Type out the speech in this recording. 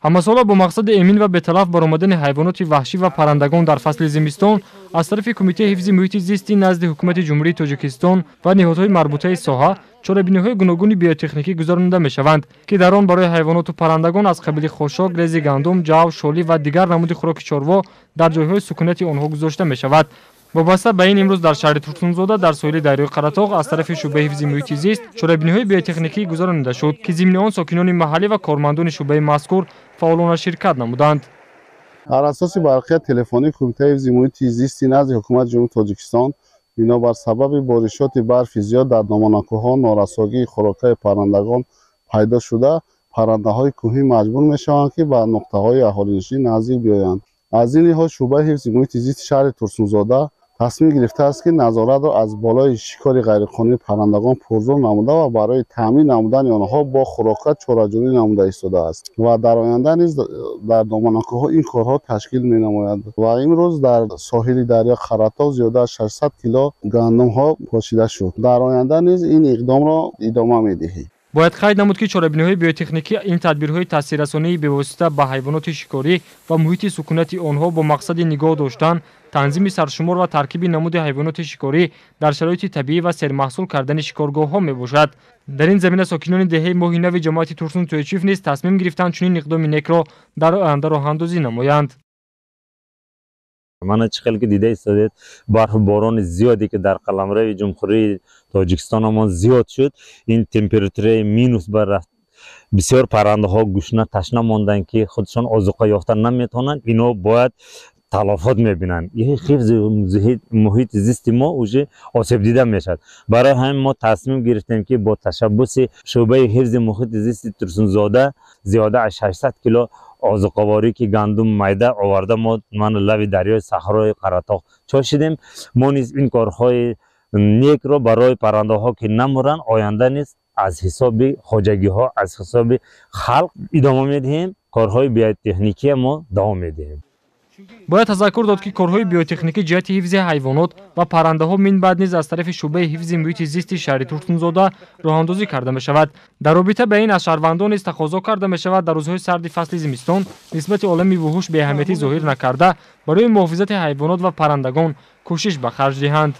Ҳамасола бо мақсади эмин ва беталаф баромадани ҳайвоноти ваҳшӣ ва паррандагон дар фасли зимистон аз тарафи Кумитаи ҳифзи муҳити зисти назди Ҳукумати Ҷумҳурии Тоҷикистон ва ниҳодҳои марбутаи соҳа чорабиниҳои гуногуни биотехникӣ гузаронида мешаванд, ки дар он барои ҳайвоноту паррандагон аз қабили хошок, рези гандум, ҷав, шолӣ ва дигар намуди хӯроки чорво дар ҷойҳои сукунати онҳо гузошта мешавад. Вобаста ба ин имрӯз дар шаҳри Турсунзода дар соҳили дарёи Қаратоғ аз тарафи шӯъбаи ҳифзи муҳити зист чорабиниҳои биотехникӣ гузаронида шуд, ки зимни он сокинони маҳаллӣ ва кормандони шӯъбаи мазкур фаъолона ширкат намуданд. Дар асоси барқияти телефонии Кумитаи ҳифзи муҳити зисти назди Ҳукумати Ҷумҳурии Тоҷикистон бинобар сабаби боришоти барфи зиёд дар доманакӯҳҳо норасогии хӯрокаи паррандагон пайдо шуда, паррандаҳои кӯҳӣ маҷбур мешаванд, ки ба нуқтаҳои аҳолинишин наздик биёянд. Аз ин лиҳоз шӯъбаи ҳифзи муҳити зисти шаҳри Турсунзода тасмим гирифтааст, ки назоратро аз болои шикори ғайриқонунии паррандагон пурзӯр намуда ва барои таъмин намудани онҳо бо хӯрока чораҷӯӣ намуда истодааст ва дар оянда низ дар доманакӯҳҳо ин корҳо ташкил менамояд. Ва имрӯз дар соҳили дарё Қаратоғ зиёда аз 600 кило гандумҳо пошида шуд. Дар оянда низ ин иқдомро идома медиҳем. Бояд қайд намуд, ки чорабиниҳои биотехникӣ ин тадбирҳои таъсиррасонии бевосита ба ҳайвоноти шикорӣ ва муҳити сукунати онҳо бо мақсади нигоҳ доштан, танзими саршумор ва таркиби намуди ҳайвоноти шикорӣ дар шароити табиӣ ва сермаҳсул кардани шикоргоҳҳо мебошад. Дар ин замина сокинони деҳаи Моҳи Нави ҷамоати Турсун Тӯйчиев низ тасмим гирифтанд чунин иқдоми некро дар оянда роҳандозӣ намоянд. Мана чӣ хел ки дида истодед, барфу борони зиёде ки дар қаламрави Ҷумҳурии Тоҷикистонамон зиёд шуд, ин температураи минус бар рафт, бисёр паррандаҳо гушна ташна монданд, ки худшон озуқа ёфта наметавонанд. Ино бояд талафот мебинанд. Ҳифзи муҳити зисти мо уже осебдида мешавад. Барои ҳамин мо тасмим гирифтем, ки бо ташаббуси шӯъбаи ҳифзи муҳити зисти Турсунзода зиёда аз 600 кило озуқаворӣ, ки гандум майда оварда, мо мана лави дарёи саҳрои Қаратоғ чошидем. Мо низ ин корҳои некро барои паррандаҳо, ки намуранд, оянда низ аз ҳисоби хоҷагиҳо, аз ҳисоби халқ идома медиҳем. Корҳои биотехникия мо давом медиҳем. Бояд тазаккур дод, ки корҳои биотехникӣ ҷиҳати ҳифзи ҳайвонот ва паррандаҳо минбаъд низ аз тарафи шӯъбаи ҳифзи муҳити зисти шаҳри Турсунзода роҳандозӣ карда мешавад. Дар робита ба ин аз шаҳрвандон низ тақозо карда мешавад, дар рӯзҳои сарди фасли зимистон нисбати олами вуҳуш беаҳамиятӣ зоҳир накарда, барои муҳофизати ҳайвонот ва паррандагон кӯшиш ба харҷ диҳанд.